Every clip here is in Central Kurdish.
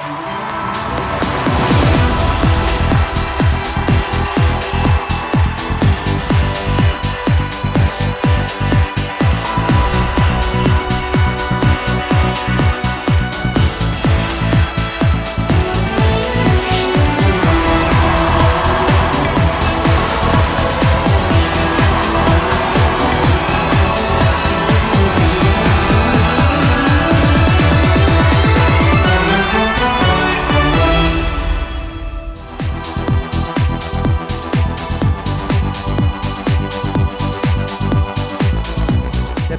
لە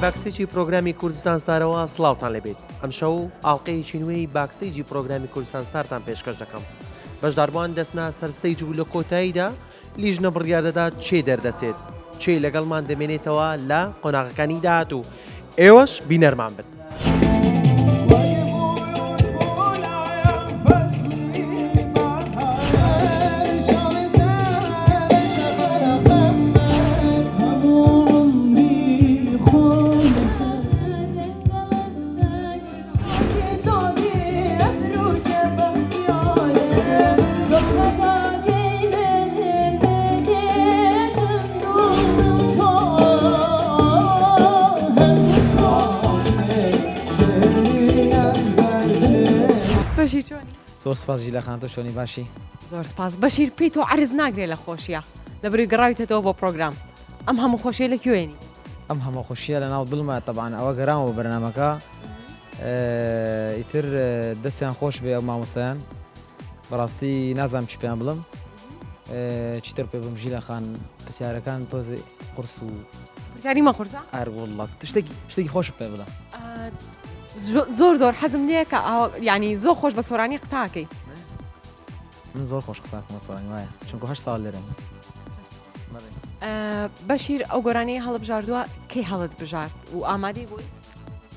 backstage ی پرۆگرامی کوردستان ستارەوە سڵاوتان لێبێت ئەمشەو ئاڵلقەیەکی نوێی backstage ی پرۆگرامی کوردستان ستارتان پێشکەش دەکەم بەشداربووان دەچنە سەر stage و لە کۆتاییدا لیژنە بڕیار دەدات کێ دەردەچێت، کێ لەگەڵمان دەمێنێتەوە لە قۆناغەکانی داهاتوو، ئێوەش بینەرمان بن. بەشیر چۆنی؟ زۆر سپاس ژیلا خان تۆ چۆنی باشی؟ زۆر سپاس بەشیر پێی تۆ عەرز ناگرێ لە خۆشیە لەبەروی گەڕاویتەتەوە بۆ پرۆگرام ئەم هەموو خۆشیە لە کوێنی؟ ئەم هەموو خۆشیە لە ناو دڵمە تەبعەن ئەوە گەرامە بۆ بەرنامەکە ئیتر دەستیان خۆش بێ ئەو مامۆستایان بەڕاستی نازانم چی پێیان بڵم چیتر پێ بم ژیلا خان پرسیارەکان تۆزێ قورس و پرسیاری مە قورسە ئەر وەڵڵا شتێکی شتێکی خۆش پێ بڵێ زۆر زۆر حەزم لێیە کە ینی زۆر خۆش بە سۆرانی قساکەی من زۆر خۆش قساکەم بە سۆرانی وایە چونکە هەشت ساڵ لێرەم. بەشیر ئەو گۆرانیەی هەڵبژاردووە کەی هەڵت بژارد و ئامادەی بووی؟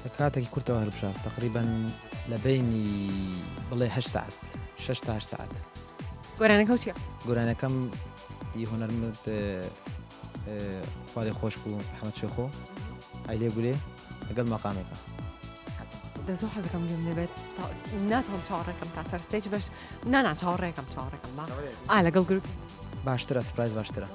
لە کاتێکی کورتەوە هەلبژارد تقریبا لە بەینی بڵێ هەشت سەعات شەش تا هەشت سەعات. گۆرانەکەو چیە؟ گۆرانەکەم ی هونەرمەند خوا لێ خۆش بوو ئەحمەد شێخۆ ئەی لێ گولێ لەگەڵ مەقامێکە. دە زۆر حەزەکەم گوێم لێ بێت ناتوانم چاوەڕێکەم تا سەر stage بەش نانا چاوەڕێکەم چاوەڕێکەم با ئا لەگەڵ گروپ باشترە surprise باشترە.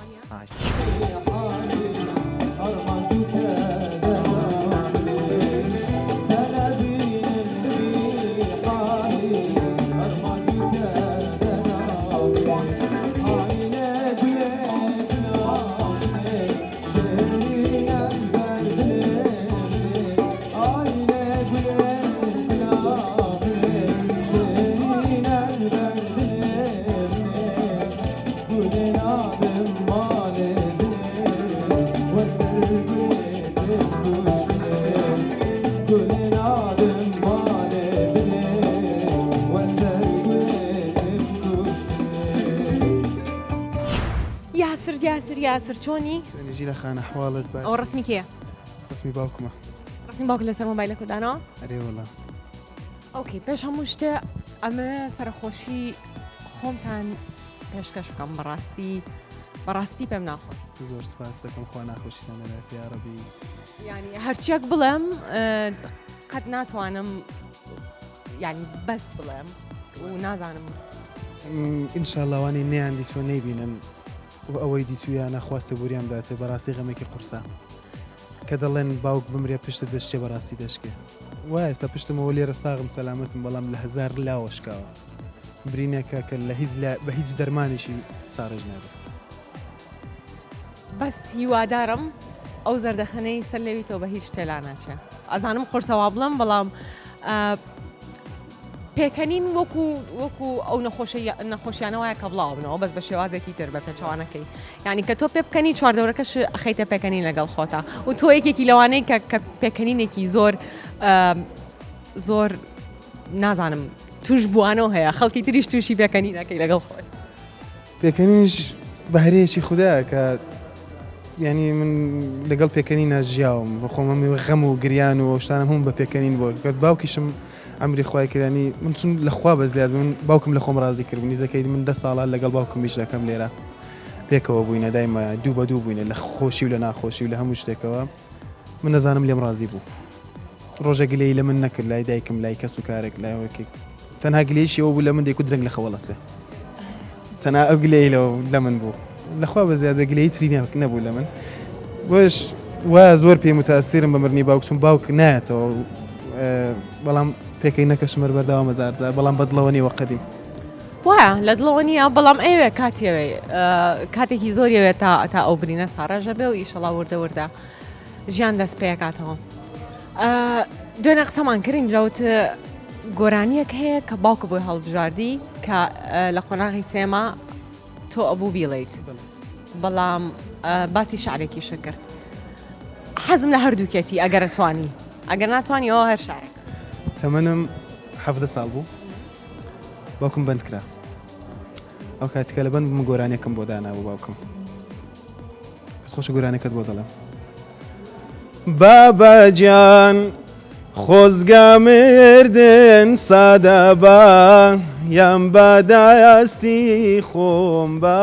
یاسر یاسر یاسر چۆنی؟ چۆنی ژیلا خان ئەحواڵت باش؟ ئەوە ڕەسمی کێیە؟ ڕەسمی باوکمە. ڕەسمی باوکت لەسەر مۆبایلەکەت داناوە؟ ئەرێ وەڵا. okay پێش هەموو شتێ ئەمەوێ سەرەخۆشی خۆمتان پێشکەش بکەم بەڕاستی بەڕاستی پێم ناخۆش. زۆر سپاس دەکەم خوا ناخۆشیتان نەدات یاڕەبی. یانی هەرچیەک بڵێم قەت ناتوانم یانی بەس بڵێم و نازانم. ئینشاڵڵا وانەی نەیان دیتووە نەیبینن و ئەوەی دیتوویانە خوا سەبوریان بداتێ بەڕاستی غەمێکی قورسە کە دەڵێن باوک بمرێ پشتت دەشکێ بەڕاستی دەشکێ وا ئێستا پشتمەوە لێرە ساغم سەلامەتم بەڵام لە هەزار لاوە شکاوە برینێکە کە لە هیچ بە هیچ دەرمانێکی ساڕێژ نابێت. بەس هیوادارم ئەو زەردەخەنەی سەر لێوی تۆ بە هیچ شتێ لاناچێ ئەزانم قورسە وا بڵێم بەڵام پێکەنین وەکو وەکو ئەو نەخۆشی نەخۆشیانە وایە کە بڵاو بنەوە بەس بە شێوازێکی تر بە پێچەوانەکەی یعنی کە تۆ پێ بکەنی چواردەورەکەش ئەخەیتە پێکەنین لەگەڵ خۆتا و تۆ یەکێکی لەوانەی کە کە پێکەنینێکی زۆر زۆر نازانم توش بووانەوە هەیە خەڵکی تریش تووشی پێکەنینەکەی لەگەڵ خۆی پێکەنینیش بەهرەیەکی خودایە کە یانی من لەگەڵ پێکەنینا ژیاوم بە خۆم هەمووی غەم و گریان و ئەو شتانەم هەموو بە پێکەنین بووە گەر باوکیشم ئەمری خوای کرد یانی من چون لە خوا بە زیاد من باوکم لە خۆم ڕازی کردبوو نیزەکەی من دە ساڵە لەگەڵ باوکم ئیش دەکەم لێرە پێکەوە بووینە دایمە دوو بە دوو بووینە لە خۆشی و لە ناخۆشی و لە هەموو شتێکەوە من نەزانم لێم ڕازی بوو ڕۆژێک گلەیی لە من نەکرد لای دایکم لای کەس و کارێک لای ئەوەی کە. تەنها گلەیشی ئەوە بوو لە من دەیکوت درەنگ لە خەوەڵەسێ تەنها ئەو گلەی لەوە لە من بوو لەخوا بە زیاد بە گلەی تری نەبوو لە من بۆش وا زۆر پێی متاسیرم بە مردنی باوک چون باوک نایەتەوە بەڵام پێکەی نەکەشمەر بەردەوامە جار جار بەڵام بەدڵەوە نیوە قەدیم وایە لە دڵەوە نییە بەڵام ئەوێ کاتیەوێ کاتێکی زۆریەوێت تا تا ئەو برینە ساڕێژە بێ و ئیشەڵا وردە وردە ژیان دەست پێکاتەوە دوێنێ قسەمان کردین جاوت گۆرانیەک هەیە کە باوکە بۆی هەڵبژاردی کە لە قۆناغی سێما تۆ ئەبوو بیڵیت بەڵام باسی شعرێکیشە کرد حەزم لە هەردووکێتی ئەگەر توانی ئەگەر ناتوانانی ئەوە هەر شارێک تەمەنم حەڤدە ساڵ بوو باوکم بەند کرا ئەو کاتیکە لە بەند بووم گۆرانیەکەم بۆ دانابوو باوکم خۆشە گۆرانەکەت بۆ دەڵێم بابە گیان خۆزگە مردن سادە با یان بە دەستی خۆم با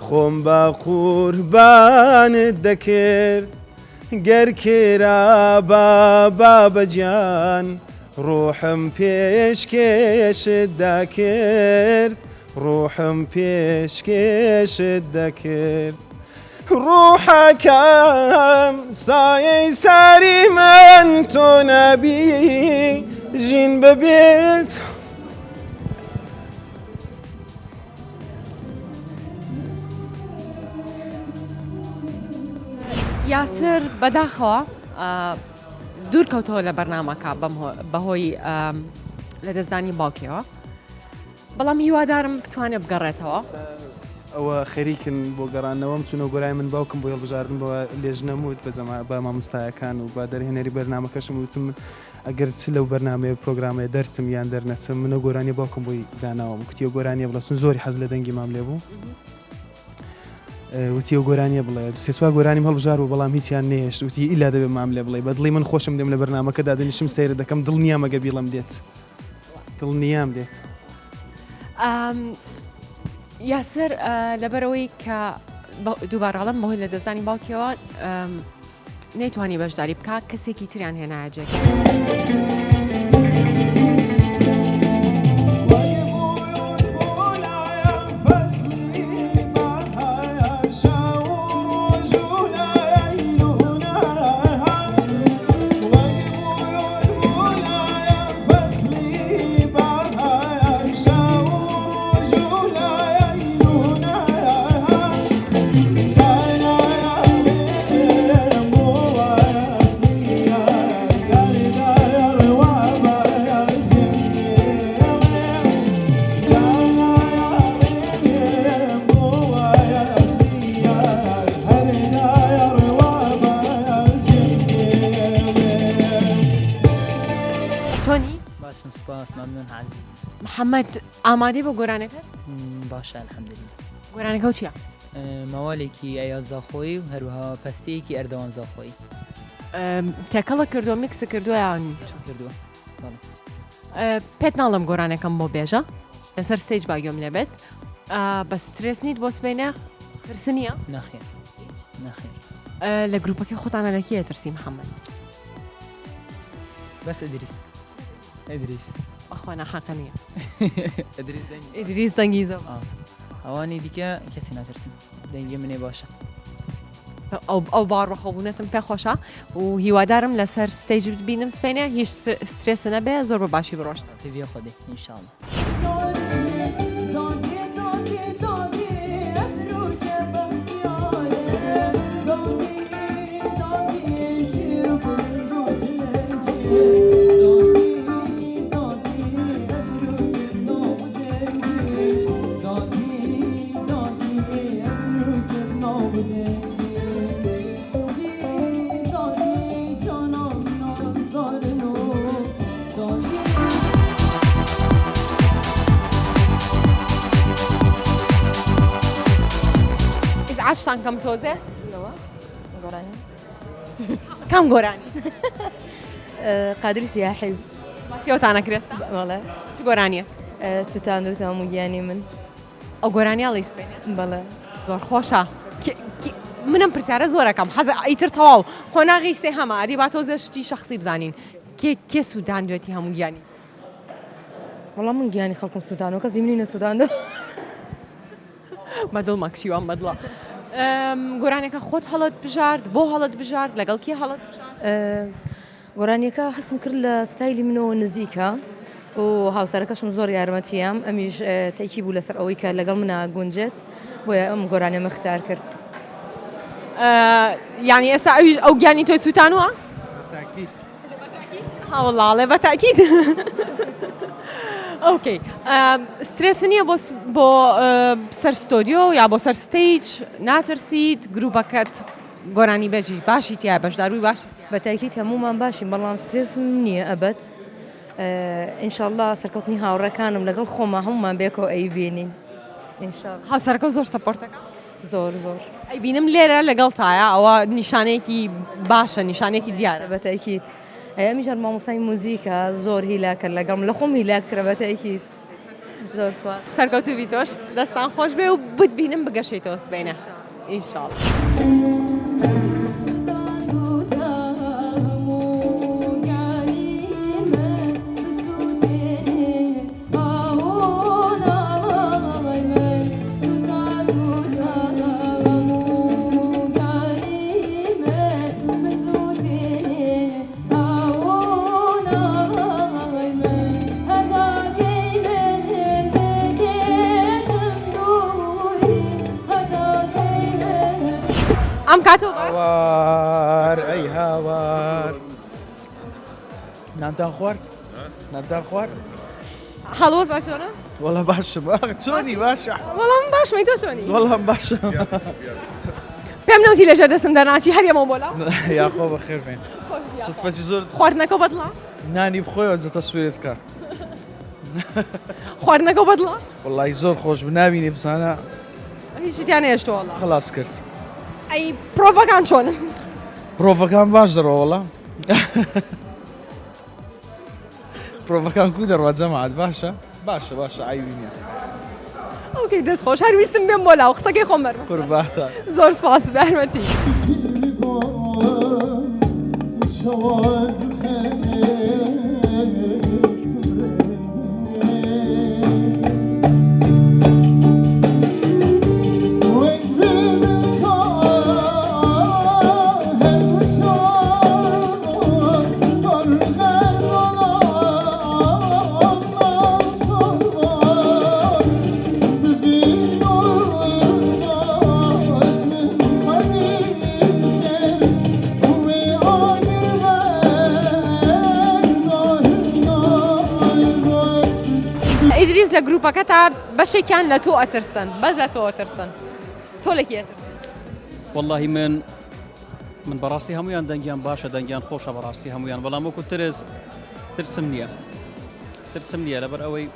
خۆم بە قوربانت دەکرد گەر کرابا بابە گیان ڕۆحم پێشکێشت دەکرد ڕۆحم پێشکێشت دەکرد ڕوحەکەم سایەی سەری من تۆ نەبی ژین ببێت. یاسر بەداخەوە دوور کەوتەوە لە بەرنامەکە بەهۆی لەدەستدانی باوکیەوە بەڵام هیوادارم بتوانێت بگەڕێتەوە. ئەوە خەریکن بۆ گەڕانەوەم چونە گۆرای من باوکم بۆ هەڵبژاردن بە لێژنەم وت بە جەما بە مامۆستایەکان و بە دەرهێنەری بەرنامەکەشم وتم ئەگەر چ لەو بەرنامەیە پرۆگرامەیە دەرچم یان دەرنەچم من ئەو گۆرانیە باوکم بۆی داناوم کوتی ئەو گۆرانیە بڵێ چون زۆری حەز لە دەنگی مام لێ بوو وتی ئەو گۆرانیە بڵێ دو سێ چوار گۆرانیم هەڵبژار بوو بەڵام هیچیان نەهێشت وتی ئیلا دەبێ مام لێ بڵێ بە دڵی من خۆشم دێم لە بەرنامەکە دادەنیشم سەیرت دەکەم دڵنیام ئەگەر بیڵێم دێت دڵنیام دێت. یاسر لەبەرئەوەی کە دووبارە ئەڵێم بەهۆی لەدەستدانی باوکیەوە نەیتوانی بەشداری بکا کەسێکی تریان هێنایە جێگەی. چۆنی؟ باشم سوپاس مەمنون عەزیزی. محەمەد ئامادەی بۆ گۆرانەکەت؟ باشە الحمدللە. گۆرانەکە و چییە؟ مەوالێکی ئەیاز زاخۆیی و هەروەها پەستەیەکی ئەردەوان زاخۆیی. تێکەڵە کردووە میکس کردووە یان کردووە؟ بەڵێ. پێت ناڵێم گۆرانەکەم بۆ بێژە لەسەر stage با گوێم لێ بێت بە سترێس نیت بۆ سبەینێ ترس نییە؟ نەخێر نەخێر. لە گروپەکەی خۆتانە لە کێ ترسی محەممەد؟ بەس ئیدریس ئیدریس. بەخوا ناحەقە نییە. ئیدریس دەنگی ئیدریس دەنگی زۆر. ئەوانی دیکە کەسی ناترسم دەنگی منێ باشە. ئەو ئەو باوەڕبەخۆبوونەتم پێ خۆشە و هیوادارم لەسەر stage ببینم سبەینێ هیچ سترێس نەبێ زۆر بە باشی بڕۆشت. هێڤیە خودێ ان شاء اللە. ئیزعاجتان کەم تۆزێ کام گۆرانی قادری سیاحی باسی ئەوتانە کرێستا بەڵێ چ گۆرانیە سوتاندوتە هەموو گیانی من ئەو گۆرانیە ئەڵێی سبەینێ؟ بەڵێ. زۆر خۆشە منم پرسیارە زۆرەکەم حەز ئیتر تەواو قۆناغی سێهەمە ئەدی با تۆزێ شتی شەخسی بزانین کێ کێ سووداندوێتی هەموو گیانی؟ وەڵا من گیانی خەڵکم سووتاندووە کەسی منی نەسووتاندووە. بە دڵمە کچی وام بە دڵە. گۆرانیەکە خۆت هەڵت بژارد بۆ هەڵت بژارد لەگەڵ کێ هەڵت بژارد؟ گۆرانیەکە هەستم کرد لە ستایلی منەوە نزیکە و هاوسەرەکەشم زۆر یارمەتییام ئەمیش تەئکید بوو لەسەر ئەوەی کە لەگەڵ منا گونجێت بۆیە ئەم گۆرانیەم اختیار کرد. یانی ئێستا ئەویش ئەو گیانی تۆی سووتانوە؟ بەتاکید. ها وەڵا ئەڵێ بە تاکید. okay سترێس نییە بۆ بۆ سەر ستۆدیۆ یا بۆ سەر stage ناترسیت گروپەکەت گۆرانی بێژی باشی تیا بەشداربووی باشی بە تاکید هەموومان باشین بەڵام سترێسم نییە ئەبەد ئینشاءاللە سەرکەوتنی هاوڕێکانم لەگەڵ خۆما هەموومان بێکەوە ئەیبینین ئینشاءاللە. هاوسەرەکەو زۆر support ەکە؟ زۆر زۆر. ئەیبینم لێرە لەگەڵتایە ئەوە نیشانەیەکی باشە نیشانەیەکی دیارە. بە تاکید ئەی ئەمیش هەر مامۆستای موزیکە زۆر هیلاکە لەگەڵم لە خۆم هیلاکترە بە تاکید زۆر سوپاس. سەرکەوتوو بی تۆش دەستان خۆش بێ و بتبینم بگەشەیتەوە سبەینێ ان شاء اللە. ئەم کاتەوە باش. هاوار ئەی هاوار نانتان خوارد؟ نانتان خوارد؟ حاڵ وەزع چۆنە؟ وەڵا باشم چۆنی باشە وەڵا من باشم ئەی تۆ چۆنی؟ وەڵا من باشم پێم نەوتی لەژێر دەستم دەرناچی هەر یەمەوە بۆ لا یاخۆ بەخێر بێن سوتفەکی زۆر خواردنەکە بەدڵە؟ نانی بخۆیەوە جە تەسویرت کە خواردنەکە بەدڵە؟ وەڵی زۆر خۆش بوو نابینی بزانە هیچی تیا نەهێشتووە وەڵا خلاص کرد ئەی پرۆڤەکان چۆنن؟ پرۆڤەکان باش دەڕۆ وەڵا پرۆڤەکان کو دەڕوا جەماعەت باشە باشە باشە عەیبی نییە. okay دەست خۆش هەر ویستم بێم بۆ لاو قسەکەی خۆم بەرم قوربانتان. زۆر سپاس بە یارمەتی. ئیدریس لە گروپەکەتا بەشێکیان لە تۆ ئەترسن بەس لە تۆ ئەترسن تۆ لە کێ ئەترسی؟ وەڵاهی من من بەڕاستی هەمویان دەنگیان باشە دەنگیان خۆشە بەڕاستی هەمویان بەڵام وەکو ترس ترسم نییە ترسم نییە لەبەر ئەوەی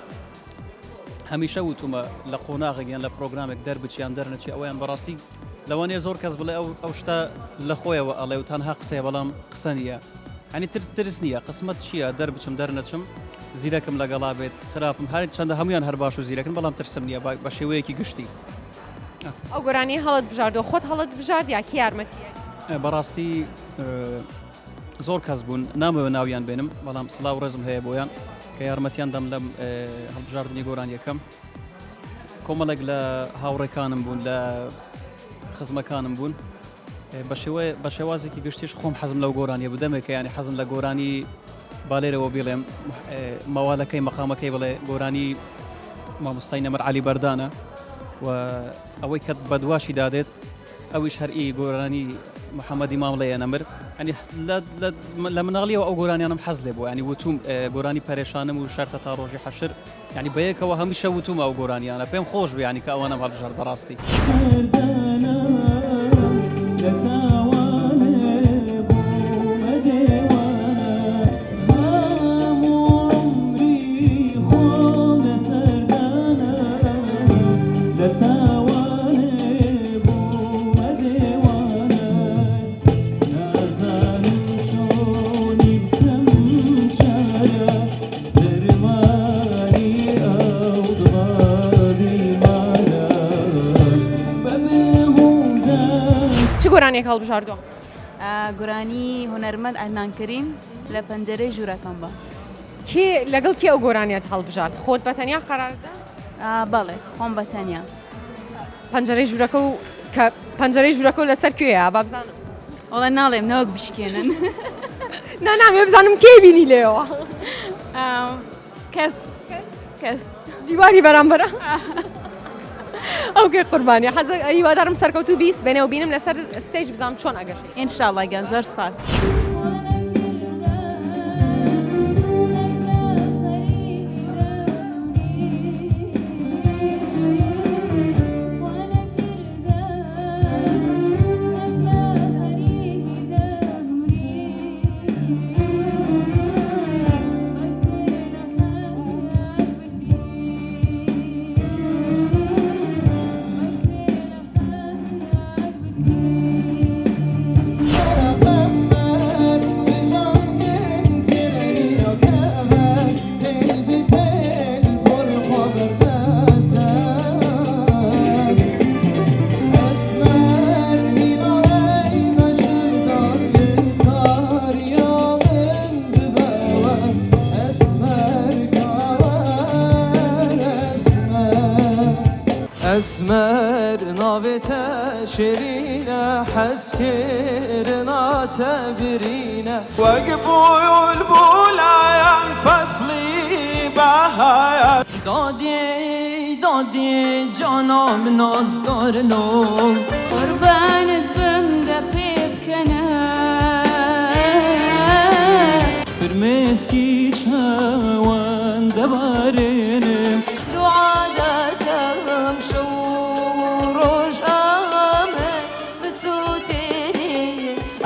هەمیشە وتومە لە قۆناغێک یان لە پرۆگرامێک دەربچیان دەرنەچی ئەویان بەڕاستی لەوانەیە زۆر کەس بڵێ ئەو ئەو شتە لە خۆیەوە ئەڵێ و تەنها قسەیە بەڵام قسە نییە هەنی تر ترس نییە قسمەت چییە دەربچم دەرنەچم زیرەکم لەگەڵا بێت خراپم هەر چەندە هەمویان هەر باش و زیرەکن بەڵام ترسم نییە بە شێوەیەکی گشتی ئەو گۆرانیە هەڵت بژاردەوە خۆت هەڵت بژارد یا کێ یارمەتی بەڕاستی زۆر کەس بوون نامەوە ناویان بێنم بەڵام سلااو ڕێزم هەیە بۆیان کە یارمەتیان دەم لەم هەڵبژاردننی گۆرانیەکەم کۆمەڵێک لە هاوڕێکانم بوون لە خزمەکانم بوون بە شێوازێکی گشتیش خۆم حەزم لەو گۆرانیە بدەمێکە ینی حەزم لە گۆرانی بالێرەوە بیڵێم مەوالەکەی مەقامەکەی بڵێ گۆرانی مامۆستای نەمر عەلی بەردانە و ئەوەی کە بەدواشی دادێت ئەویش هەر ئی گۆرانی محەممەدی مامڵەیە نەمر ئەنی لە مناڵیەوە ئەو گۆرانیانم حەز لێ بوو ینی وتوم گۆرانی پەرێشانم و شەرتە تا ڕۆژی حەشر ینی بەیەکەوە هەمیشە وتوم ئەو گۆرانیانە پێم خۆش بیانی کە ئەوانم هەڵبژارد بەڕاستی. چ گۆرانیەک هەڵبژاردووە؟ گۆرانی هونەرمەند عەدنان کەریم لە پەنجەرەی ژوورەکەم بە. کێ لەگەڵ کێ ئەو گۆرانیەت هەڵبژارد؟ خۆت بە تەنیا قەرارت دا؟ بەڵێ خۆم بە تەنیا. پەنجەرەی ژوورەکە و کە پەنجەرەی ژوورەکە و لەسەر کوێیە با بزانم. وەڵا ناڵێم نەوەک بشکێنن. نا نامەوێ بزانم کێ بینی لێەوە. کەس کەس. دیواری بەرامبەرە. ئۆکەی قوربانی حەز هیوادارم سەرکەوتوو بی سبەینێ و بینم لەسەر stage بزانم چۆن ئەگەشی. ئینشاڵڵا گیان زۆر سپاس. ئەسمەر ناوێ تە شیرینە حەزکردنا تە برینە. وەک بولبولایان فەسڵی بەهایان. دادێ دادێ جانام نازدار لۆ. قوربانت بم دە پێ بکەنە. فرمێسکی چاوان دەبارێنم. دوعا دەکەم شەو و ڕۆژ ئامن بسووتێنێ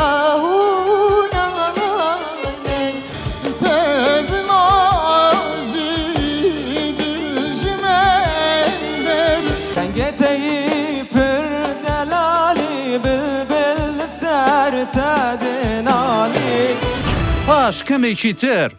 ئاه و ناڵەی من. دەنگێ تەیی پر دەلالی بلبل لەسەر تە دێنالی. پاش کەمێکی تر.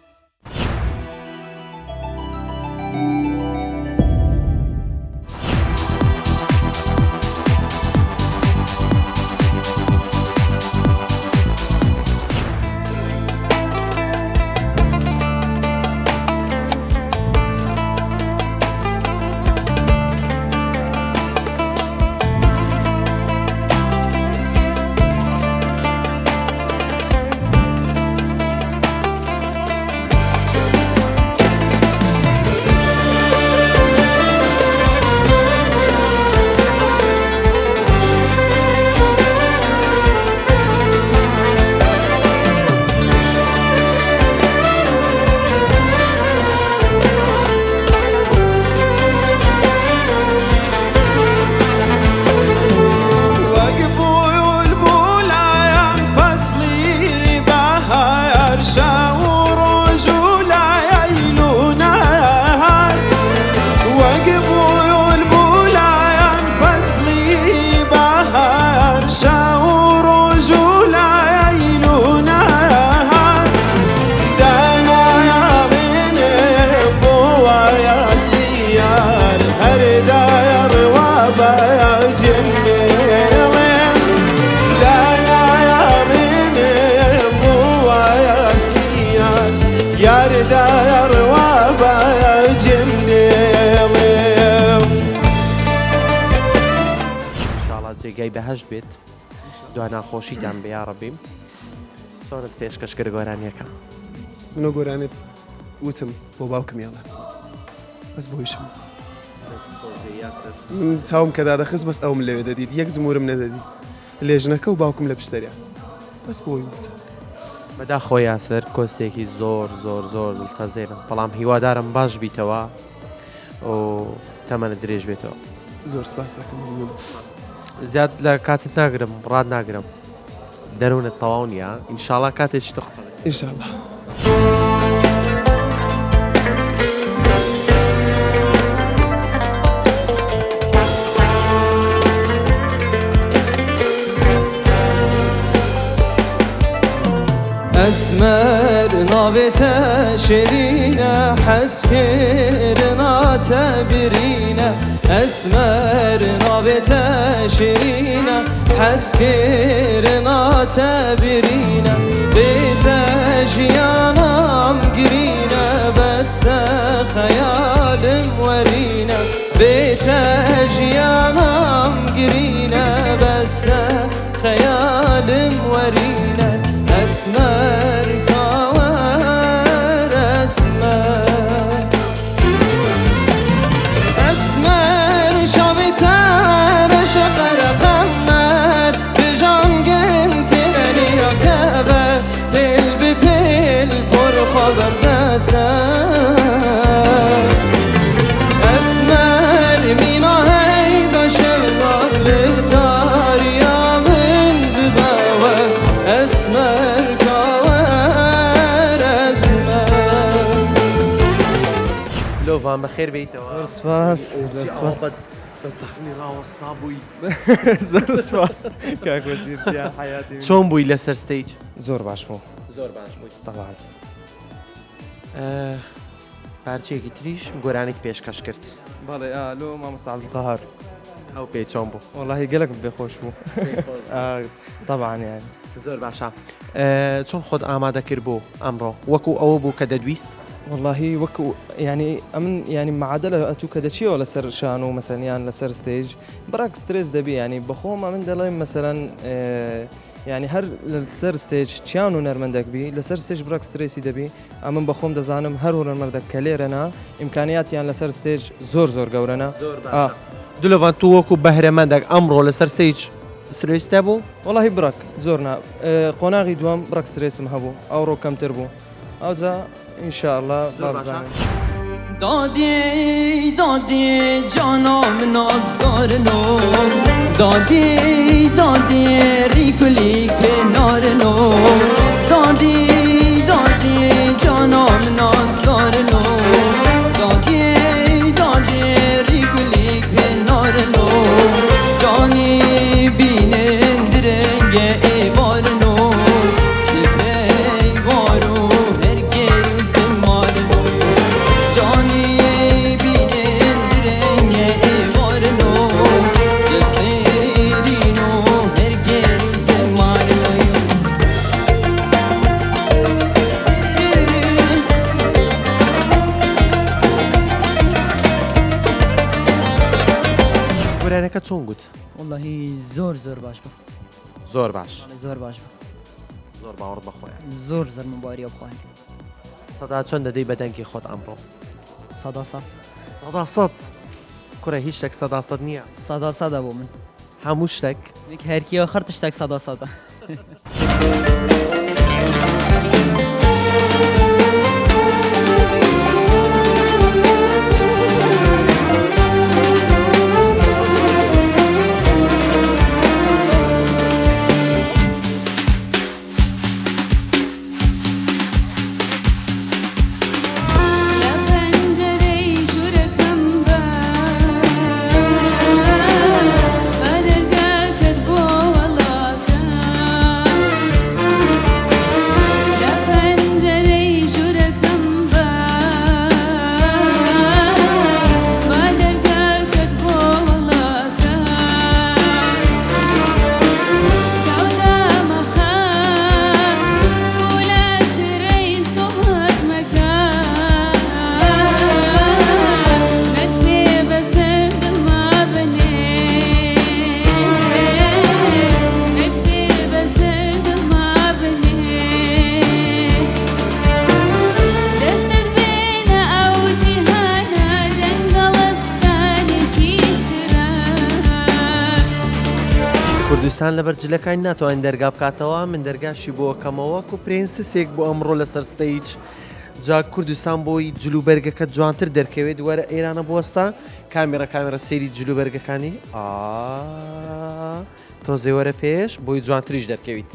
وەک بولبولایان فەسڵی بەهار شەو و ڕۆژ و لەیل و نەهار وەک بولبولایان فەسڵی بەهار شەو و ڕۆژ و لەیل و نەهار دەناڵێنم بۆ وایەستی یار هەر دایەڕوا بە جێم دێڵێم دەناڵێنم بۆ وایەستی یار یار دایەڕوا بە جێم دێڵێم. ئینشاڵا جێگای بەهەشت بێت دوا ناخۆشیتان بێ یاڕەبی. چۆنت پێشکەش کرد گۆرانیەکە؟ منۆ گۆرانێ وتم بۆ باوکم یاڵە بەس بۆیشم من چاوم کە دادەخست بەس ئەوم لەوێ دەدیت یەک جمورم نەدەدیت لێژنەکە و باوکم لە پشتەریا بەس بۆی وت. بەداخەوە یاسر کۆستێکی زۆر زۆر زۆر دڵتەزێنە بەڵام هیوادارم باش بیتەوە و تەمەنت درێژ بێتەوە. زۆر سپاس دەکەم مەمنون. زیاد لە کاتت ناگرم ڕات ناگرم دەروونت تەواو نییە ئینشاڵا کاتێکی تر قسە دەکەین. ئینشاڵا. ئەسمەر ناوێ تە شیرینە حەزکردنا تە برینە ئەسمەر ناوێ تە شیرینە حەزکردنا تە برینە بێ تە ژیانام گرینە. بێتە ژیانم گرینە بەسە خەیالم وەرینە ئەسمەر کاوەر ئەسمەر ئەسمەر چاوی تەرەشە قەرەقەمەر بژانگن تێرەنیا کەبە پێل بە پێل پۆر خۆ بەردەسە ئەسمەر مینا هەی بە شەوار لە تاریا من ببەوە ئەسمەر کاوەر ئەسمەر. لۆڤان بەخێر بێیتەوە. زۆر سپاس، زۆر سپاس. بە زەخمی ڕاوەستا بووی. زۆر سپاس کاک وەزیر گیان حەیاتی منی. چۆن بووی لەسەر stage؟ زۆر باش بوو. زۆر باش بووی. تەبعەن. پارچەیەکی تریش گۆرانیت پێشکەش کرد. بەڵێ ئا لۆ مامۆستا عەبدولقەهار. ئەو پێی چۆن بوو؟ وەڵاهی گەلەکم پێ خۆش بوو. تەبعەن یانی. زۆر باشە چۆن خۆت ئامادە کرد بۆ ئەمڕۆ؟ وەکو ئەوە بوو کە دەتویست؟ وەڵاهی وەکو یانی ئەمن یانی معادلە ئەتوو کە دەچیەوە لەسەر شانۆ مەسەلەن یان لەسەر stage بڕەک سترێس دەبی یانی بەخۆم ئەمن دەڵێم مەسەلەن یانی هەر لەسەر stage چیان هونەرمەندەک بی لەسەر stage بڕەک سترێسی دەبی ئەمن بەخۆم دەزانم هەر هونەرمەندەک کە لێرەنا ئیمکانیاتیان لەسەر stage زۆر زۆر گەورەنە. زۆر باشە دلۆڤان تۆ وەکو بەهرەمەندەک ئەمڕۆ لەسەر stage سترێست هەبوو؟ وەڵاهی بڕەک زۆر نا قۆناغی دووەم بڕەک سترێسم هەبوو ئەوڕۆ کەمتر بوو ئەوجا ان شاء اللە با بزانین. دادی دادی جانام نازدار لۆ دادی دادی ریکولی کنار لۆ دادی دادی جانام نازدار لۆ دادی دادی ریکولی کنار لۆ جانی بینن درنگە ئێوار لۆ گۆرانەکە چۆن گوت؟ وەڵاهی زۆر زۆر باش بوو. زۆر باش. زۆر باش بوو. زۆر باوەڕت بە خۆیە. زۆر زۆر من باوەری بە خۆم. سەدا چەند دەدەی بە دەنگی خۆت ئەمڕۆ؟ 100%. 100%؟ کوڕە هیچ شتێک 100% نییە. 100%ە بۆ من. هەموو شتێک؟ هەرکی ئاخر تشتێک 100%ە. لە پەنجەرەی ژوورەکەم بە بە دەرگاکەت بۆ وەڵاکە لە پەنجەرەی ژوورەکەم بە بە دەرگاکەت بۆ وەڵاکە چاو دامەخە فولە چرەی سوڵت مەکە نەکبێ بەسەر دڵما بنێ نەکبێ بەسەر دڵما بنێ دەستت بێنە ئەو جیهانە جەنگەڵستانێکی چرا. کوردستان لەبەر جلەکانی ناتوانین دەرگا بکاتەوە من دەرگاشی بۆ ئەکەمەوە وەکو princess ێک بۆ ئەمڕۆ لەسەر stage جا کوردستان بۆی جلوبەرگەکە جوانتر دەرکەوێت وەرە ئێرانە بوەستە کامیڕە کامیڕە سەیری جلوبەرگەکانی ئا تۆزێ وەرە پێش بۆی جوانتریش دەرکەویت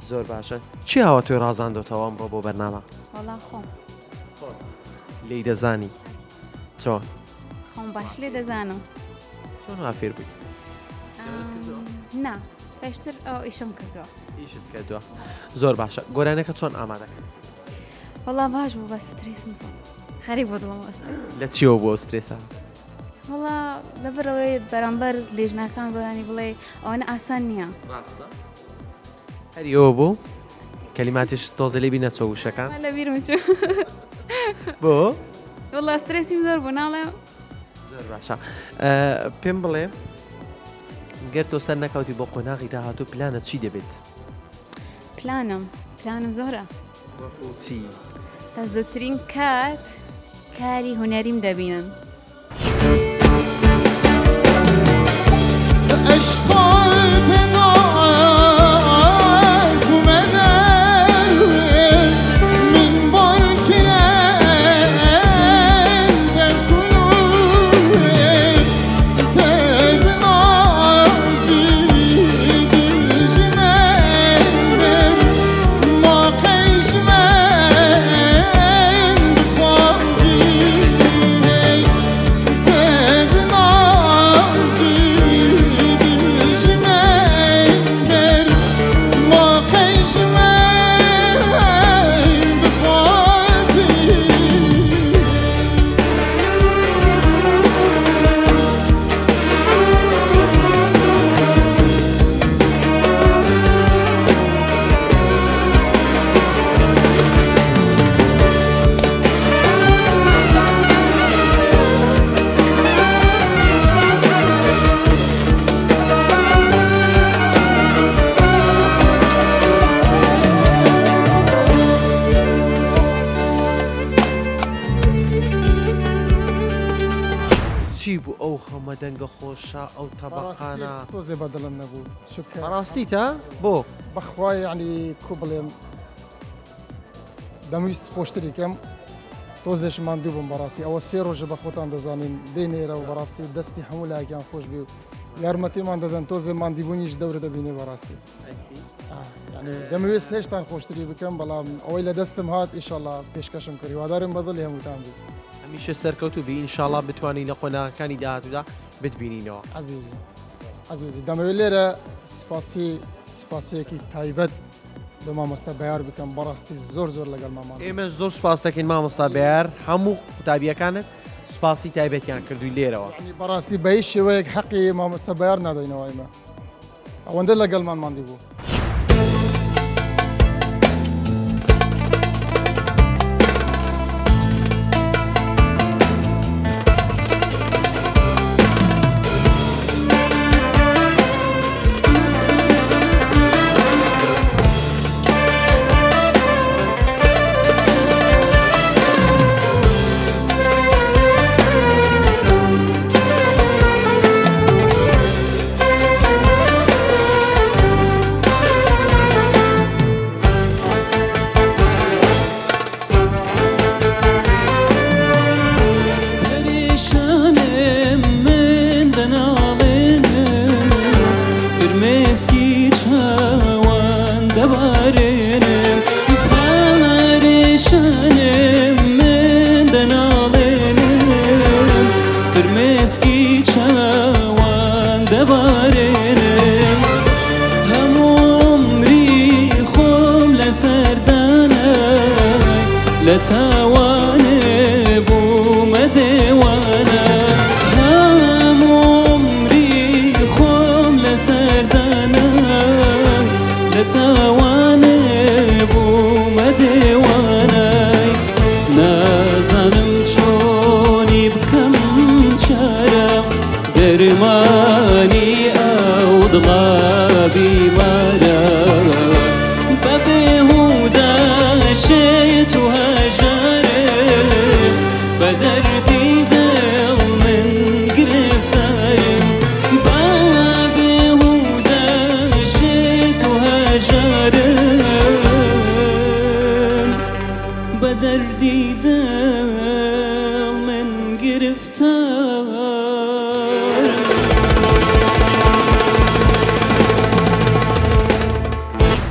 زۆر باشە چی ئاوا تۆی ڕازاندۆتەوە ئەمڕۆ بۆ بەرنامە؟ وەڵا خۆم. خۆت لێی دەزانی چۆن؟ خۆم باش لێ دەزانم. چۆن وا فێر بووی؟ نا پێشتر ئەو ئیشم کردووە. ئیشت کردووە زۆر باشە گۆرانەکە چۆن ئامادە کرد؟ وەڵا باش بوو بەس سترێسم زۆر غەریب بۆ دڵم ئەستێ. لە چیەوە بوو ئەو سترێسە؟ وەڵا لەبەرئەوەی بەرامبەر لیژنەکان گۆرانی بڵێ ئەوەنە ئاسان نییە. ڕاستە هەر ئەوە بوو کەلیماتیش تۆزێ لێ بی نەچۆ وشەکان. لە بیرم چوو. بۆ؟ وەڵا سترێسیم زۆر بوو ناڵێم. زۆر باشە پێم بڵێ گەر تۆ سەر نەکەوتی بۆ قۆناغی داهاتوو پلانە چی دەبێت؟ پلانم پلانم زۆرە وەکو چی؟ بە زووترین کات کاری هونەریم دەبینن. چی بوو ئەو هەمە دەنگە خۆشە ئەو تەبەقانە؟ تۆزێ بە دڵم نەبوو چونکە بەڕاستیتە بۆ؟ بەخوا یعنی کو بڵێم دەمویست خۆشتری کەم تۆزێش ماندوو بووم بەڕاستی ئەوە سێ ڕۆژە بە خۆتان دەزانین دێنێرە و بەڕاستی دەستی هەموو لایەکیان خۆش بێ و یارمەتیمان دەدەن تۆزێ ماندیبوونیش دەورە دەبینێ بەڕاستی دەمەوێت هێشتان خۆشتری بکەم بەڵام ئەوەی لە دەستم هات ئیشەڵا پێشکەشم کرد هیوادارم بەدڵی هەمووتان بێت. هەمیشە سەرکەوتوو بی ئینشاڵا بتوانین لە قۆناغەکانی داهاتوودا بتبینینەوە. عەزیزی عەزیزی دەمەوێت لێرە سپاسی سپاسیەکی تایبەت لە مامۆستا بەیار بکەم بەڕاستی زۆر زۆر لەگەڵ مامان. ئێمەش زۆر سپاست دەکەین مامۆستا بەیار هەموو قوتابیەکانت سپاسی تایبەتیان کردووی لێرەوە. یانی بەڕاستی بە هیچ شێوەیەک حەقی مامۆستا بەیار نادەینەوە ئێمە ئەوەندە لەگەڵمان ماندی بوو. پەرێشانم من دەناڵێنم فرمێسکی چاوان دەبارێنم پەرێشانم من دەناڵێنم فرمێسکی چاوان دەبارێنم هەموو عومری خۆم لەسەر دانای لە تاوانێ بوومە دێوانە هەموو عومری خۆم لەسەر دانای لە تاوانێ بوومە دێوانەی نازانم چۆنی بکەم چارە دەرمانی ئەو دڵە بیمارە بە بێهودە شێت و هەژارم بە دەردی دڵ من گرفتارم بە بێهودە شێت و هەژارم بە دەردی دڵ من گرفتارم.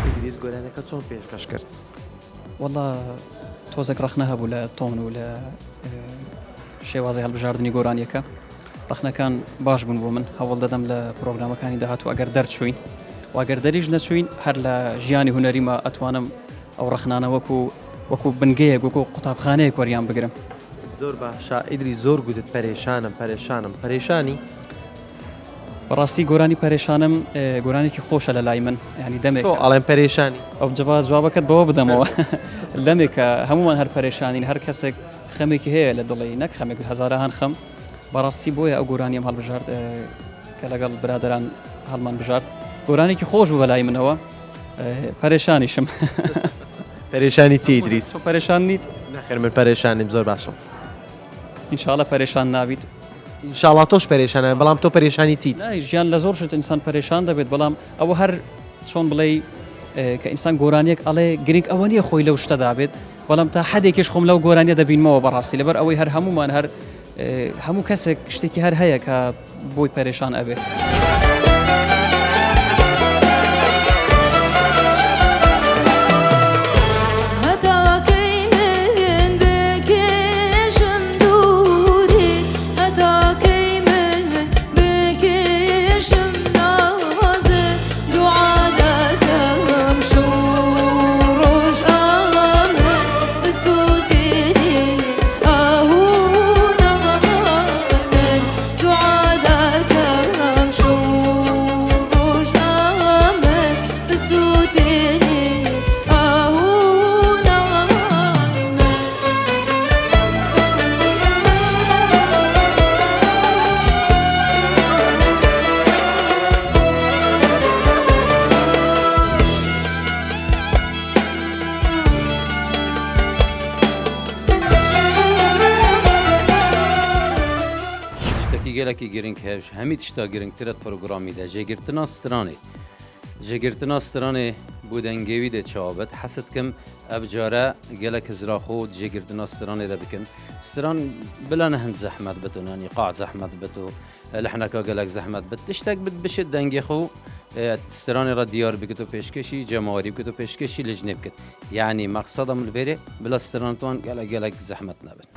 ئیدریس گۆرانیەکە چۆن پێشکەش کرد؟ وەڵا تۆزێک ڕەخنە هەبوو لە تۆن و لە شێوازی هەڵبژاردنی گۆرانیەکە ڕەخنەکان باش بوون بۆ من هەوڵ دەدەم لە پرۆگرامەکانی داهاتوو ئەگەر دەرچوین و ئەگەر دەریش نەچوین هەر لە ژیانی هونەریمە ئەتوانم ئەو ڕەخنانە وەکو وەکو بنگەیەک وەکو قوتابخانەیەک وەریان بگرم. زۆر باشە ئیدریس زۆر گوتت پەرێشانم پەرێشانم پەرێشانی؟ بەڕاستی گۆرانی پەرێشانم گۆرانێکی خۆشە لە لای من ینی دەمێک تۆ ئەڵێم پەرێشانی ئەو جەبا جوابەکەت بەوە بدەمەوە دەمێکە هەمومان هەر پەرێشانین هەر کەسێک خەمێکی هەیە لە دڵی نەک خەمێک هەزارەهان خەم. بەڕاستی بۆیە ئەو گۆرانیەم هەڵبژارد کە لەگەڵ برادەران هەڵمان بژارد گۆرانێکی خۆش بوو بەلای منەوە پەرێشانیشم. پەرێشانی چی ئیدریس؟ تۆ پەرێشان نیت؟ نەخێر من پەرێشان نیم زۆر باشم. ئینشاڵە پەرێشان نابیت. ئینشاڵا تۆش پەرێشان نابی بەڵام تۆ پەرێشانی چیت؟ نا ژیان لە زۆر شت ئینسان پەرێشان دەبێت بەڵام ئەوە هەر چۆن بڵێی کە ئینسان گۆرانیەک ئەڵێ گرنگ ئەوە نییە خۆی لەو شتەدا بێت بەڵام تا حدێکیش خۆم لەو گۆرانیە دەبینمەوە بەڕاستی لەبەر ئەوەی هەر هەمومان هەر هەموو کەسێک شتێکی هەر هەیە کە بۆی پەرێشان ئەبێت. شتێکی گەلەکی گرنگ هەیە ji hemî tişta giringtir e di programî de jêgirtina stranê. Jêgirtina stranê bo dengê wî dê çawa bet hes dikim ev care gelek hizra xwe di jêgirtina stranê de bikin. Stran bila ne hind zehmet bit û ne nîqa zehmet bit û Lehneka gelek zehmet bi tiştek bit bişit dengê xwe stranê re diyar bikit û pêşkêşî cemawerî bikit û pêşkêşî lijnê bikit. Yanî meqseda min li vêrê bila stranên wan gelek gelek zehmet nebin.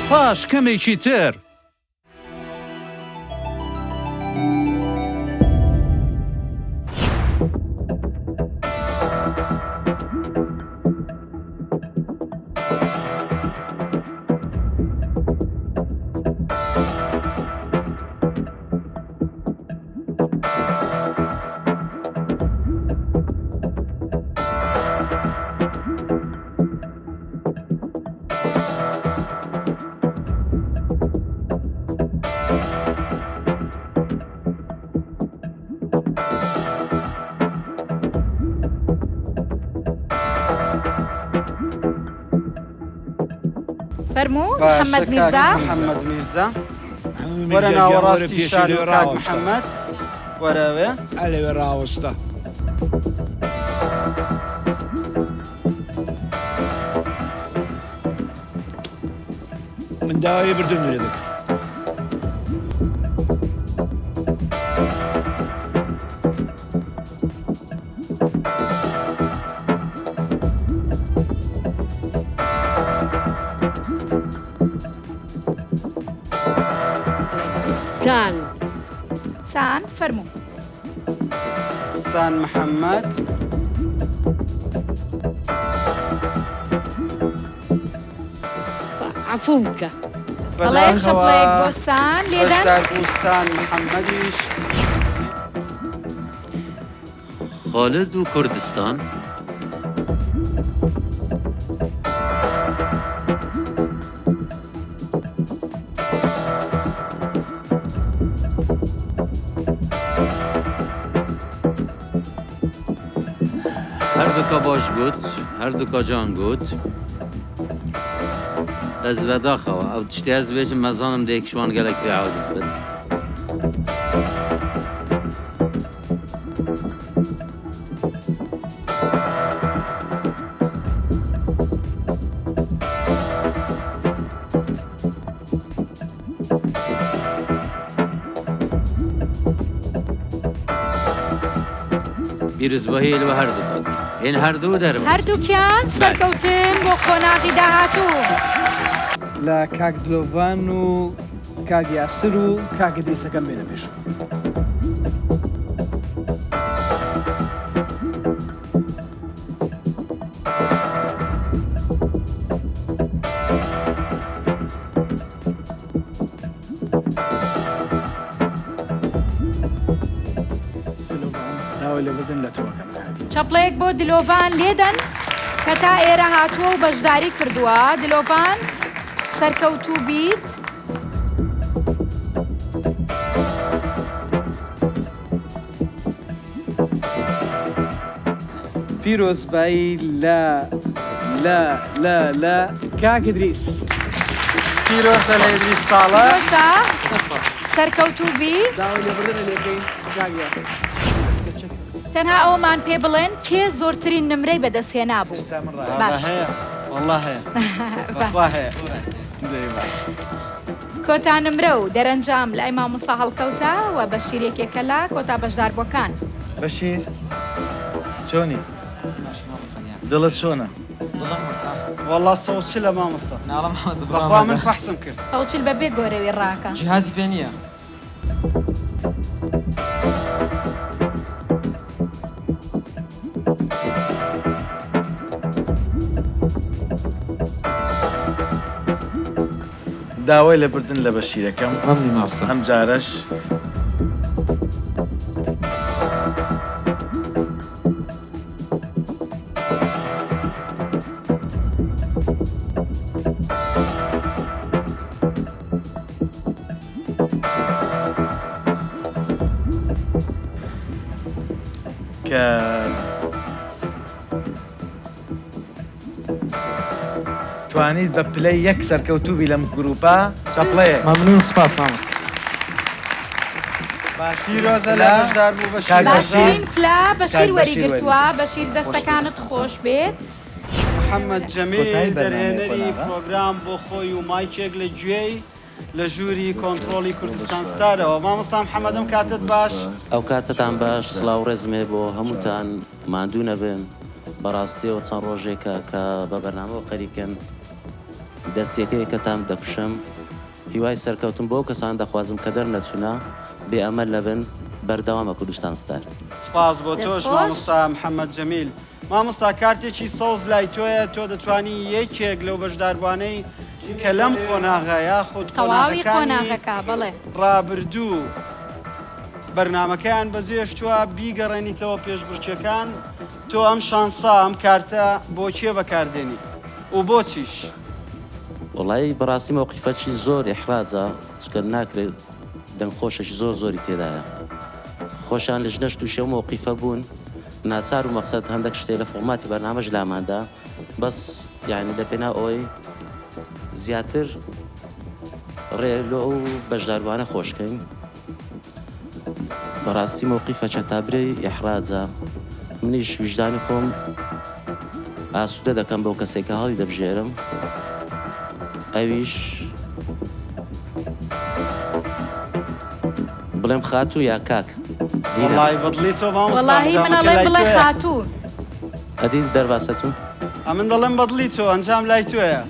پاش کەمێکی تر. فەرموو محەممەد میرزا. محەممەد میرزا. وەرە ناوەڕاستی شانۆ کاک محەممەد وەرە ئەوێ. ئەلەوێ ڕاوەستە. من داوای لێبوردن لێ دەکەم. سان. سان فەرموو. سان محەممەد. عەفووم بکە. بەڵێ چەپڵەیەک بۆ سان لێدەن. بەشداربوو سان محەممەدیش. خالد و کوردستان. هەردووکا باش گوت هەردووکا جان گوت بەس بەداخەوە ئەو تشتی هەست بێژم مەزانم دەیەکشوان گەلەک پێ عاجز بن. پیرۆزبایی لە هەردوو کات هێن هەردوو دەرباز هەردووکیان سەرکەوتن بۆ قۆناغی داهاتوو. لە کاک دلۆڤان و کاک یاسر و کاک ئیدریسەکەم بێنە پێش. داوای لێبوردن لە تۆ ئەکەم کاک. چەپڵەیەک بۆ دلۆڤان لێدەن کە تا ئێرە هاتووە و بەشداری کردووە دلۆڤان سەرکەوتوو بیت. پیرۆزبایی لە لە لە لە کاک ئیدریس. پیرۆزە لە ئیدریس ساڵح. پیرۆزە سەرکەوتوو بی. داوای لێبوردنە لێکەین کاک یاسر. تەنها ئەوەمان پێ بڵێن کێ زۆرترین نمرەی بەدەست هێنابوو. باش. هەیە واللە هەیە بەخوا هەیە. دەی باش. کۆتا نمرە و دەرەنجام لای مامۆستا هەڵکەوتە و بەشیر یەکێکە لە کۆتا بەشداربووەکان. بەشیر چۆنی؟ دڵت چۆنە؟ دڵم مرتاح. وەڵا سەو چلە مامۆستا. ناڵە مامۆستا بڕوا بەخوا من مەکە. فەحسم کرد. 140 بە بێ گۆرەوی ڕاکە. جیهازی پێ نییە. داوای لێبوردن لە بەشیرەکەم ئەم جارەش. کە توانیت بە پلەی یەک سەرکەوتوو بی لەم گروپە چەپڵەیەک. مەمنون سپاس مامۆستا. پیرۆزە لە بەشداربوو بەشیر باشترین پلە بەشیر وەریگرتووە بەشیر دەستەکانت خۆش بێت. محەممەد جەمیل کۆتایی بەرنامەیە دەرهێنەری قۆناغە. پرۆگرام بۆ خۆی و مایکێک لە گوێی لە ژووری کۆنتڕۆڵی کوردستان ستارەوە. مامۆستا محەممەد ئەم کاتەت باش. ئەو کاتەتان باش سڵاو ڕێزم هەیە بۆ هەمووتان ماندوو نەبن بەڕاستیەوە چەند ڕۆژێکە کە بە بەرنامەوە خەریکن دەست یەکەیەکەتان دەکوشم هیوای سەرکەوتن بۆ ئەو کەسانە دەخوازم کە دەرنەچوونە بێ ئەمەل نەبن بەردەوامە کوردستان ستار. سپاس بۆ دەست تۆش خۆش. مامۆستا محەممەد جەمیل. مامۆستا کارتێکی سەوز لای تۆیە تۆ دەتوانی یەکێک لەو بەشداربوانەی کە لەم قۆناغە یاخود تەواوی قۆناغەکانی قۆناغەکە بەڵێ. ڕابردوو بەرنامەکەیان بەجێشتووە بیگەڕێنیتەوە پێشبڕکێکان تۆ ئەم شانسە ئەم کارتە بۆ کێ بەکاردێنی و بۆچیش؟ وەڵایی بەڕاستی مەوقیفەکی زۆر ئیحراجە چونکە ناکرێت دەنگ خۆشێکی زۆر زۆری تێدایە خۆشیان لژنەش توشی ئەو مەوقیفە بوون ناچار و مەقسەد هەندەک شتێ لە فۆڕماتی بەرنامەش لاماندا بەس یانی لە پێناو ئەوەی زیاتر. ڕێ لۆ ئەو بەشداربووانە خۆش کەین. بەڕاستی مەوقیفە چەتابرێی ئیحراجە. منیش ویژدانی خۆم ئاسوودە دەکەم بەو کەسەی کە هەڵی دەبژێرم ئەویش بڵێم خاتوو یا کاک دینا؟ وەڵای بەدڵی تۆ مامۆستا وەڵاهی من ئەنجامەکە ئەڵێم لای بڵێ تۆیە. خاتوو. ئەدی دەرباسە تو؟ ئەمن دەڵێم بەدڵی تۆ ئەنجام لای تۆیە.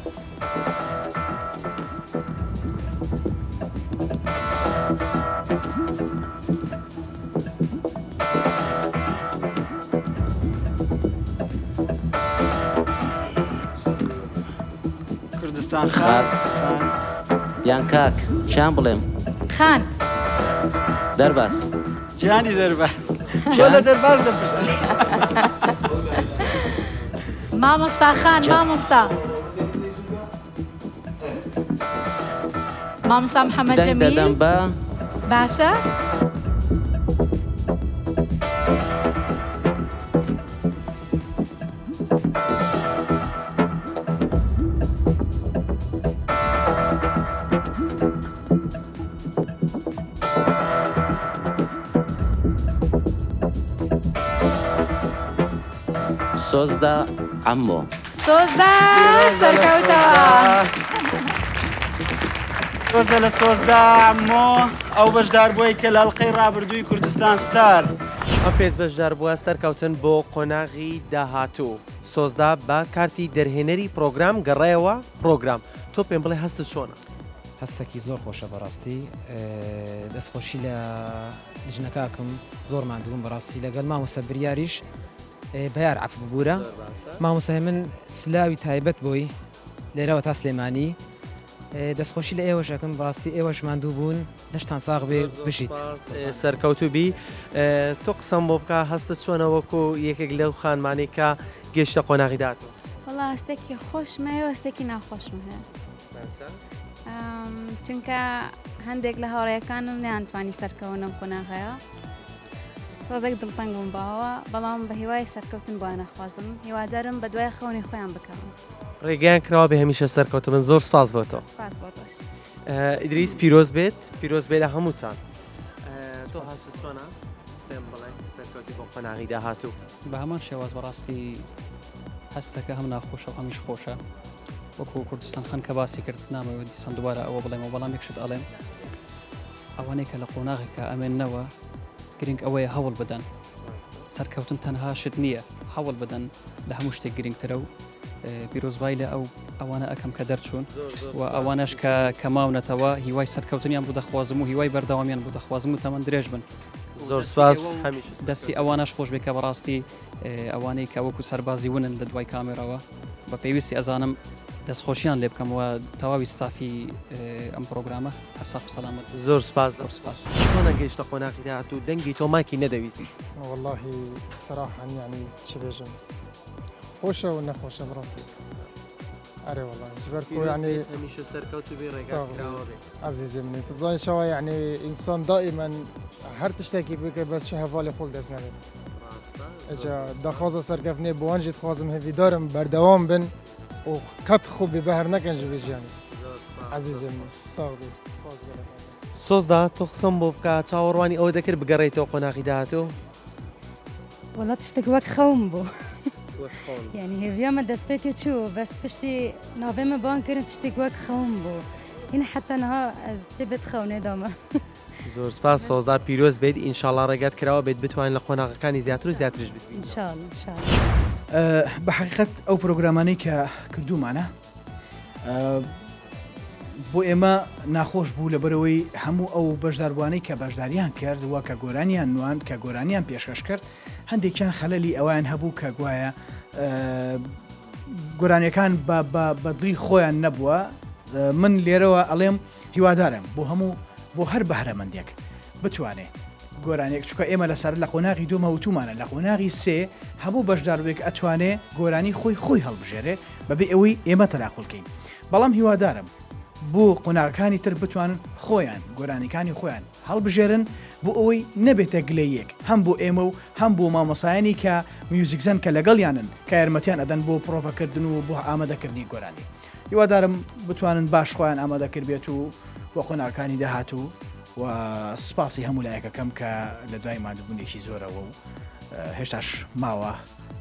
کوردستان خان سان. یان کاک چیان بڵێم؟ خان. دەرباز. گیانی دەرباز. تۆ لە دەرباز دەپرسی. مامۆستا خان مامۆستا. مامۆستا محەممەد دەنگ جەمیل دەدەم بە باشە. سۆزدا عەممۆ. سۆزدا سەرکەوتەوە. سۆزدە لە سۆزدا عەممۆ ئەو بەشداربووەی کە لە ئەڵقەی ڕابردووی کوردستان ستار. ئەم پێنج بەشداربووە سەرکەوتن بۆ قۆناغی داهاتوو. سۆزدا بە کارتی دەرهێنەری پڕۆگرام گەڕایەوە پڕۆگرام. تۆ پێم بڵێ هەستت چۆنە؟ هەستەکی زۆر خۆشە بەڕاستی دەستخۆشی لە لیژنەکە ئەکەم زۆر ماندووم بەڕاستی لەگەڵ مامۆستا بریاریش بەیار عەفو ببورە مامۆستا هێمن سلاوی تایبەت بۆی لێرەوە تا سلێمانی دەستخۆشی لە ئێوەش ئەکەم بەڕاستی ئێوەش ماندوو بوون لەشتان ساغ بێ بژیت. سەرکەوتوو بی تۆ قسەم بۆ بکە هەستت چۆنە وەکو یەکێک لەو خانمانەی کە گەیشتە قۆناغی داهاتوو؟ وەڵا هەستێکی خۆشم هەیە و هەستێکی ناخۆشم هەیە. باشە. چونکە هەندێک لە هاوڕێیەکانم نەیانتوانی سەرکەون لەم قۆناغەیە تۆزێک دڵتەنگ بووم بەوە بەڵام بە هیوای سەرکەوتن بۆیان ئەخوازم هیوادارم بە دوای خەونی خۆیان بکەون. ڕێگەیان کراوە بێ هەمیشە سەرکەوتو بن زۆر سپاس بۆ تۆ. سپاس بۆ تۆش. ئیدریس پیرۆز بێت پیرۆز بێ لە هەمووتان. تۆ هەستت چۆنە؟ پێم بڵێ سەرکەوتی بۆ قۆناغی داهاتوو. بە هەمان شێواز بەڕاستی هەستەکە هەم ناخۆشە و هەمیش خۆشە وەکو کوردستان خان کە باسی کرد نامەوێت دیسان دووبارە ئەوە بڵێمەوە بەڵام یەک شت ئەڵێم ئەوانەی کە لە قۆناغێکە ئەمێننەوە گرنگ ئەوەیە هەوڵ بدەن سەرکەوتن تەنها شت نییە هەوڵ بدەن لە هەموو شتێک گرنگترە و پیرۆزبای لە ئەو ئەوانە ئەەکەم کە دەرچوون و ئەوانەش کە کە ماونەتەوە هیوای سەرکەوتنیان بۆ دەخوازم و هیوای بەردەوامیان بۆ دەخوازم و تەمەن درێژ بن زۆر سپاس دەستی ئەوانەش خۆش بێ کە بەڕاستی ئەوانەی کە وەکو سەربازی ونن لە دوای کامێراوە بە پێویستی ئەزانم دەستخۆشیان لێ بکەم و تەواوی ستافی ئەم پرۆگرامە هەر ساخ و سەلامەت. زۆر سپاس. زۆر سپاس. چۆنە گەیشتە قۆناغی داهاتوو دەنگی تۆ مایکی نەدەویست. وەڵاهی سەراحەن یانی چ بێژم خۆشە و نەخۆشە بەڕاستی ئەرێ وەڵا ژبەر کو یانی هەمیشە سەرکەوتوو بی ڕێگات کراوە بێ. عەزیزی منی تزانی چاوا یانی ئینسان دائیمەن هەر تشتێکی بکە بەس چ هەڤالی خۆل دەست نەبێت. ئەجا داخوازە سەرکەفتنێ بۆ وان ژی دخوازم هێڤیدارم بەردەوام بن و قەت خۆ بێ بەهر نەکەن ژ ژیانی عەزیزێ من ساغ بی سپاس گەلەک. سۆزدا تۆ قسەم بۆ بکە چاوەڕوانی ئەوە دەکرد بگەڕێیتەوە قۆناغی داهاتوو؟ وەڵا تشتێک وەک خەوم بوو یعنی هێڤیامە دەستپێکێ چوو بەس پشتی ناوێمە بان کردن تشتێک وەک خەوم بوو هین حتا نها ئەز تێبێت خەونێ دامە. زۆر سپاس سۆزدار پیرۆز بێت ئینشاڵا ڕێگات کراوە بێت بتوانین لە قۆناغەکانی زیاتر و زیاتریش بتبینین. ان شاء اللە ان شاء اللە. بە حەقیقەت ئەو پرۆگرامانەی کە کردوومانە بۆ ئێمە ناخۆش بوو لەبەرئەوەی هەموو ئەو بەشداربووانەی کە بەشداریان کرد و کە گۆرانیان نواند کە گۆرانیان پێشکەش کرد هەندێکیان خەلەلی ئەویان هەبوو کە گوایە گۆرانیەکان بە دڵی خۆیان نەبووە من لێرەوە ئەڵێم هیوادارم بۆ هەموو بۆ هەر بەهرەمەندێک بتوانێ گۆرانیەک چونکە ئێمە لەسەر لە قۆناغی دووەمە وتومانە لە قۆناغی سێ هەموو بەشداربووێک ئەتوانێ گۆرانی خۆی خۆی هەڵبژێرێ بەبێ ئەوەی ئێمە تەداخول کەین بەڵام هیوادارم بۆ قۆناغەکانی تر بتوانن خۆیان گۆرانیکانی خۆیان هەڵبژێرن بۆ ئەوەی نەبێتە گلەییەک هەم بۆ ئێمە و هەم بۆ مامۆسایانی کە میوزیکزەن کە لەگەڵیانن کە یارمەتیان ئەدەن بۆ پڕۆڤەکردن و بۆ ئامادەکردنی گۆرانی. هیوادارم بتوانن باش خۆیان ئامادە کردبێت و بۆ قۆناغەکانی داهاتوو و سپاسی هەموو لایەکەکەم کە لە دوای ماندووبوونێکی زۆرەوە و هێشتاش ماوە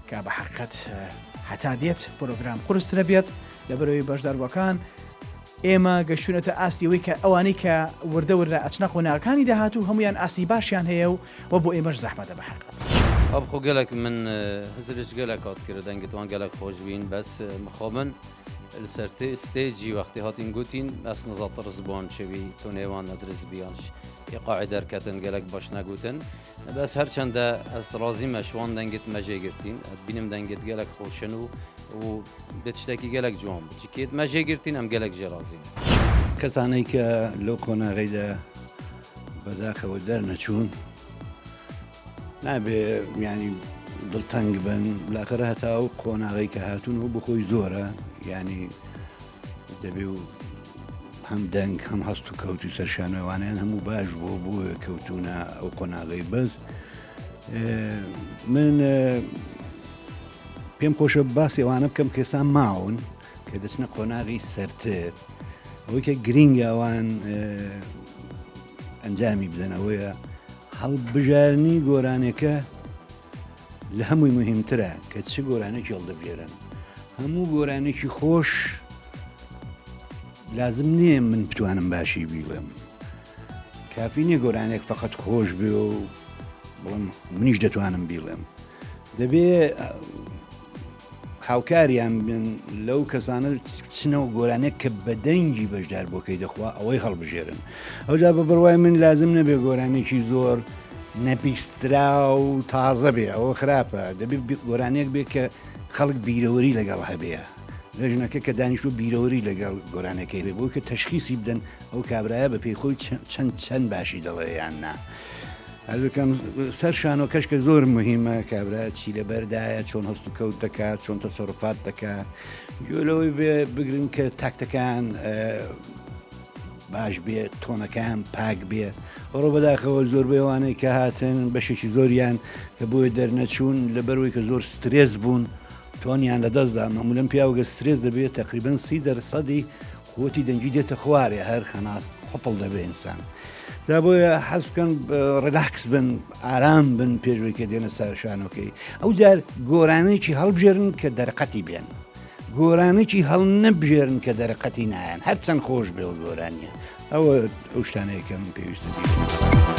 کە بە حەقیقەت هەتا دێت پرۆگرام قورسترە بێت لەبەرەوەی بەشداربووەکان ئێمە گەشتونەتە ئاستی ئەوەی کە ئەوانەی کە وردە وردە ئەچنە قۆناغەکانی داهاتوو هەموویان ئاستی باشیان هەیە و وە بۆ ئێمەش زەحمەتە بە حەقیقەت. ئەب خۆ گەلەک من هزرش گەلەک هات کرد دەنگت وان گەلەک خۆش بین بەس مخابن لەسەر ستێجی وەختی هاتین گوتین بەس نزا ترس بوان چوی تۆنێوان نەدرس بیانش ئیقاعی دەرکەتن گەلەک باش نەگوتن بەس هەرچەندە ئەس ڕازیمە شوان دەنگت مەژێ گرتین بینم دەنگت گەلەک خۆشن و و دە شتێکی گەلەک جوان بچکێت مەژێ گرتین ئەم گەلەک ژێ ڕازین. کەسانەی کە لەو قۆناغەیدا بەداخەوە دەرنەچوون نابێ ینی دڵتەنگ بن لاخرە هەتا ئەو قۆناغی کە هاتوون و بخۆی زۆرە ینی دەبێ و هەم دەنگ هەم هەست و کەوت و سەرشانەوانیان هەموو باش بۆ بۆ کەوتونە ئەو قۆناغی بەس من پێم خۆشە باسی ئەوانە بکەم کە ئێستا ماون کە دەچنە قۆناغی سەرتر ئەوەی کە گرینگە ئەوان ئەنجامی بدەن ئەوەیە هەڵبژارنی گۆرانێکە لە هەمووی مهمترە کە چ گۆرانێکی هەڵدەبژێرن هەموو گۆرانێکی خۆش لازم نییە من بتوانم باشی بیڵێم کافی نییە گۆرانێک فقط خۆش بێ و بڵم منیش دەتوانم بیڵێم دەبێ هاوکاریان بن لەو کەسانە چنەوە گۆرانێک کە بە دەنگی بەشدار بۆکەی دەخوا ئەوەی هەڵبژێرن ئەوجا بە بڕوای من لازم نەبێ گۆرانێکی زۆر نەبیسترا و تازە بێ ئەوە خراپە دەبێ گۆرانێک بێ کە خەڵک بیرەوەری لەگەڵ هەبێ لەژنەکە کە دانیشت و بیرەوەری لەگەڵ گۆرانەکەی بێ بۆی کە تەشخیسی بدەن ئەو کابرایە بە پێی خۆی چەند چەند باشی دەڵێ یان نا. ئەزەکەم سەر شانۆکەش کە زۆر مهمە کابرا چی لەبەردایە چۆن هەست و کەوت دەکات چۆن تەسەروفات دەکات گوێ لەوەی بێ بگرن کە تاکتەکان باش بێ تۆنەکان پاک بێ ئەوڕۆ بەداخەوە زۆربەی ئەوانەی کە هاتن بەشێکی زۆریان کە بۆیە دەرنەچوون لەبەرەوەی کە زۆر سترێس بوون تۆنیان لەدەستدا مەمولەن پیاوگە سترێس دەبێت تقریبن سی دەرسەدی قوتی دەنگی دێتە خوارێ هەر خەناس قوپڵ دەبێ ئینسان جا بۆیە حەز بکەن ڕیلاکس بن ئارام بن پێشوەی کە دێنە سەر شانۆکەی ئەو جار گۆرانێکی هەڵبژێرن کە دەرقەتی بێن گۆرانێکی هەڵ نەبژێرن کە دەرقەتی نایەن هەرچەند خۆش بێ و گۆرانیە ئەوە ئەو شتانەیە کە من پێویستە بیڵێم.